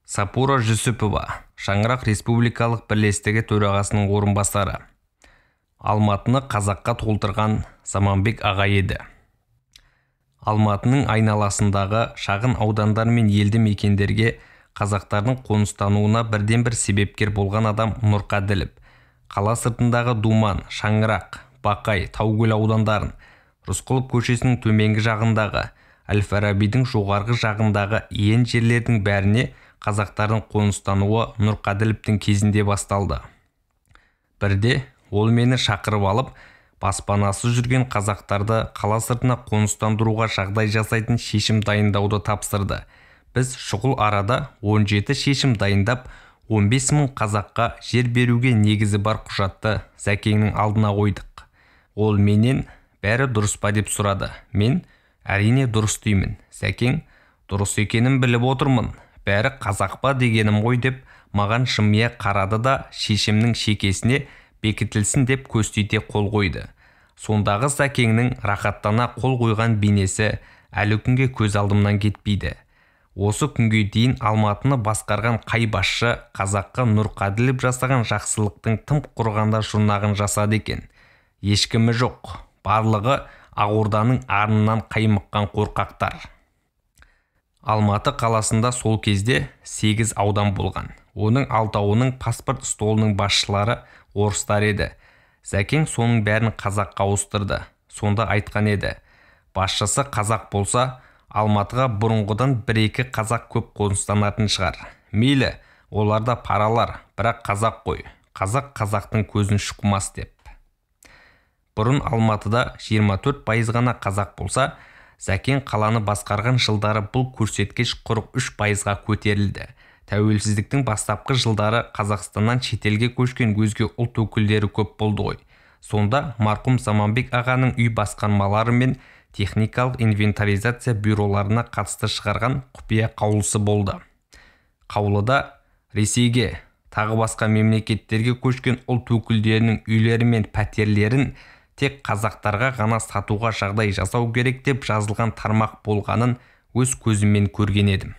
Сапура Жүсіпова, Шаңырақ республикалық бірлестігі төрағасының орынбасары. Алматыны қазаққа толтырған Заманбек аға еді. Алматының айналасындағы шағын аудандар мен елді мекендерге қазақтардың қоныстануына бірден-бір себепкер болған адам Нұрқаділов. Қала сыртындағы Думан, Шаңырақ, Бақай, Таугүл аудандарын, Рысқұлов көшесінің төменгі жағындағы, Әл-Фарабидің жоғарғы жағындағы иен жерлердің бәріне қазақтардың қоныстануы Нұрқаділовтің кезінде басталды. Бірде ол мені шақырып алып, баспанасыз жүрген қазақтарды қала сыртына қоныстандыруға жағдай жасайтын шешім дайындауды тапсырды. Біз шұғыл арада 17 шешім дайындап, 15 мың қазаққа жер беруге негізі бар құжатты Зәкеңнің алдына қойдық. Ол менен бәрі дұрыс па деп сұрады. Мен әрине дұрыс деймін. Зәкең дұрыс екенін біліп отырмын. Бәрі қазақ па дегенім ғой деп маған жымия қарады да шешімнің шекесіне бекітілсін деп көстете қол қойды. Сондағы Зәкеңнің рахаттана қол қойған бейнесі әлі күнге көз алдымнан кетпейді. Осы күнге дейін Алматыны басқарған қай басшы қазаққа Нұрқаділов жасаған жақсылықтың тым құрғанда жұрнағын жасады екен? Ешкімі жоқ. Барлығы Ақорданың арыннан қаймыққан қорқақтар. Алматы қаласында сол кезде 8 аудан болған. Оның алтауының паспорт столының басшылары орыстар еді. Зәкең соның бәрін қазаққа ауыстырды. Сонда айтқан еді: басшысы қазақ болса, Алматыға бұрынғыдан бір-екі қазақ көп қоныстанатын шығар. Мейлі, оларда паралар, бірақ қазақ қой. Қазақ қазақтың көзін шұқымас деп. Бұрын Алматыда 24% ғана қазақ болса, Зәкең қаланы басқарған жылдары бұл көрсеткіш 43%-ға көтерілді. Тәуелсіздіктің бастапқы жылдары Қазақстаннан шетелге көшкен өзге ұлт өкілдері көп болды ғой. Сонда марқұм Заманбек ағаның үй басқармалары мен техникалық инвентаризация бюроларына қатысты шығарған құпия қаулысы болды. Қаулыда Ресейге, тағы басқа мемлекеттерге көшкен ұлт өкілдерінің үйлері мен пәтерлерін тек қазақтарға ғана сатуға жағдай жасау керек деп жазылған тармақ болғанын өз көзіммен көрген едім.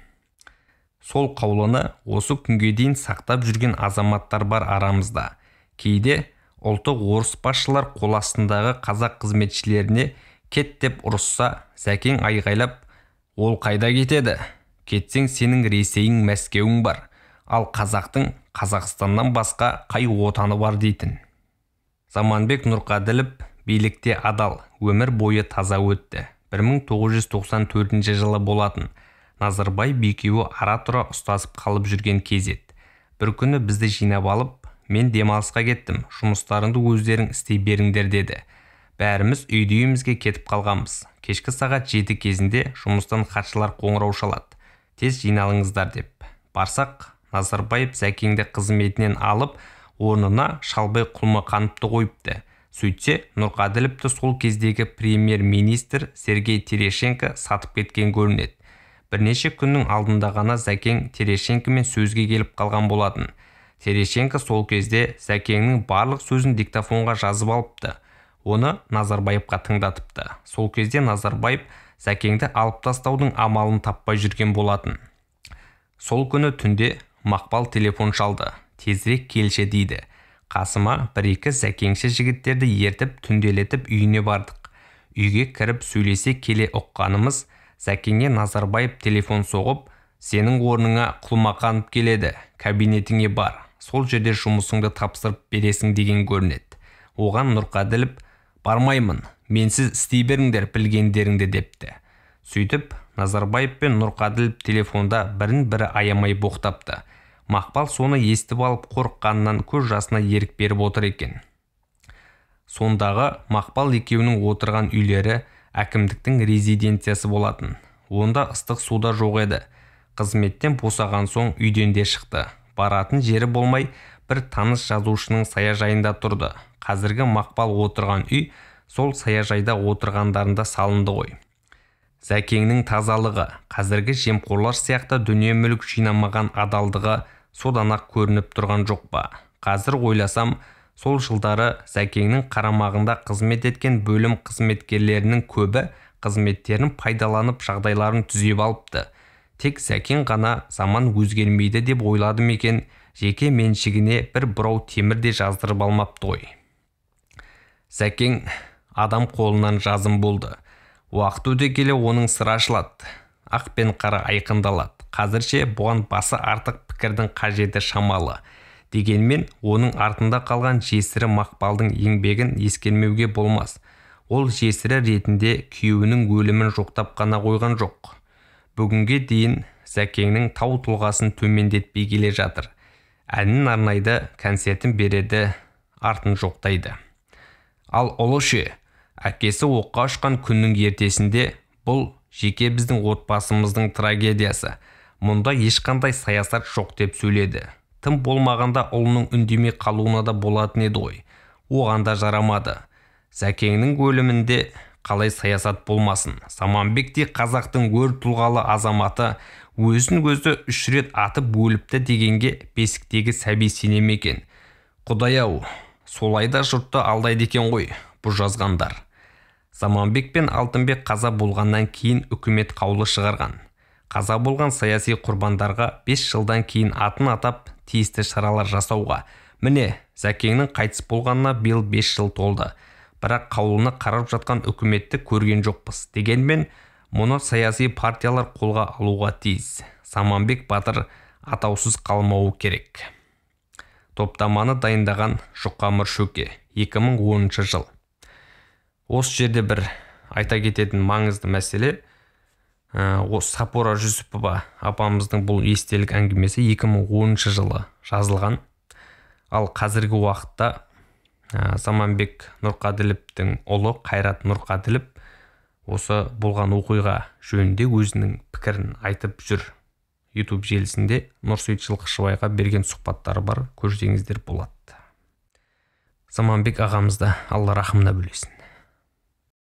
Сол қаулыны осы күнге дейін сақтап жүрген азаматтар бар арамызда. Кейде ұлты орыс басшылар қол астындағы қазақ қызметшілеріне кет деп ұрысса, Зәкең айғайлап, ол қайда кетеді? Кетсең сенің Ресейің, Мәскеуің бар, ал қазақтың Қазақстаннан басқа қай отаны бар дейтін. Заманбек Нұрқаділов билікте адал, өмір бойы таза өтті. 1994 жылы болатын. Назарбаев екеуі ара-тұра ұстасып қалып жүрген кез еді. Бір күні бізді жинап алып, мен демалысқа кеттім, жұмыстарыңды өздерің істей беріңдер деді. Бәріміз үйді-үйімізге кетіп қалғанбыз. Кешкі сағат 7 кезінде жұмыстан хатшылар қоңырау шалады. Тез жиналыңыздар деп. Барсақ, Назарбаев Зәкеңді қызметінен алып, орнына Шалбай Құлмақановты қойыпты. Сөйтсе, Нұрқаділовті сол кездегі премьер-министр Сергей Терещенко сатып кеткен көрінеді. Бірнеше күннің алдында ғана Зәкең Терещенкомен сөзге келіп қалған болатын. Терещенко сол кезде Зәкеңнің барлық сөзін диктофонға жазып алыпты. Оны Назарбаевқа тыңдатыпты. Сол кезде Назарбаев Зәкеңді алып тастаудың амалын таппай жүрген болатын. Сол күні түнде Мақпал телефон шалды. Тезірек келші дейді. Қасыма бір-екі зәкеңші жігіттерді ертіп түнделетіп үйіне бардық. Үйге кіріп сөйлесе келе ұққанымыз, Зәкеңе Назарбаев телефон соғып, сенің орныңа Құлмақанов келеді, кабинетіңе бар, сол жерде жұмысыңды тапсырып бересің деген көрінеді. Оған Нұрқаділов, бармаймын, менсіз істей беріңдер білгендеріңді депті. Сөйтіп, Назарбаев пен Нұрқаділов телефонда бірін-бірі аямай боқтапты. Мақпал соны естіп алып қорыққанынан көз жасына ерік беріп отыр екен. Сондағы Мақпал екеуінің отырған үйлері әкімдіктің резиденциясы болатын. Онда ыстық су да жоқ еді. Қызметтен босаған соң үйден де шықты. Баратын жері болмай бір таныс жазушының саяжайында тұрды. Қазіргі Мақпал отырған үй сол саяжайда отырғандарында салынды ғой. Зәкеңнің тазалығы, қазіргі жемқорлар сияқты дүние-мүлік жинамаған адалдығы содан-ақ көрініп тұрған жоқ па? Қазір ойласам, сол жылдары Зәкеңнің қарамағында қызмет еткен бөлім қызметкерлерінің көбі қызметтерін пайдаланып жағдайларын түзеп алыпты. Тек Зәкең ғана заман өзгермейді деп ойлады ма екен, жеке меншігіне бір бұрау темір де жаздырып алмапты ғой. Зәкең адам қолынан жазым болды. Уақыт өте келе оның сыры ашылады. Ақ пен қара айқындалады. Қазірше бұған басы артық пікірдің қажеті шамалы. Дегенмен оның артында қалған жесірі Мақпалдың еңбегін ескермеуге болмас. Ол жесірі ретінде күйеуінің өлімін жоқтап қана қойған жоқ. Бүгінге дейін Зәкеңнің тау тұлғасын төмендетпей келе жатыр. Әнін арнайды, концертін береді, артын жоқтайды. Ал ұлы ше, әкесі оққа ұшқан күннің ертесінде бұл жеке біздің отбасымыздың трагедиясы. Мұнда ешқандай саясат жоқ деп сөйледі. Тым болмағанда ұлының үндемей қалуына да болатын еді ғой. Оған да жарамады. Зәкеңнің өлімінде қалай саясат болмасын. Заманбектей қазақтың өр тұлғалы азаматы өзін өзі 3 рет атып өліпті дегенге бесіктегі сәби сене ме екен? Құдай-ау, солай да жұртты алдайды екен ғой бұ жазғандар. Заманбек пен Алтынбек қаза болғаннан кейін үкімет қаулы шығарған. Қаза болған саяси құрбандарға 5 жылдан кейін атын атап тиісті шаралар жасауға. Міне, Зәкеңнің қайтыс болғанына биыл 5 жыл толды. Бірақ қаулыны қарап жатқан үкіметті көрген жоқпыз. Дегенмен, мұны саяси партиялар қолға алуға тиіс. Заманбек батыр атаусыз қалмауы керек. Топтаманы дайындаған Жұқамыр Шөке, 2010 жыл. Осы жерде бір айта кететін маңызды мәселе, Сапура Жүсіпова апамыздың бұл естелік әңгімесі 2010 жылы жазылған. Ал қазіргі уақытта Заманбек Нұрқаділовтің ұлы Қайрат Нұрқаділов осы болған оқиға жөнінде өзінің пікірін айтып жүр. YouTube желісінде Нұрсейіт Жылқышыбайға берген сұхбаттары бар, көрсеңіздер болады. Заманбек ағамызды Алла рахымына бөлесін.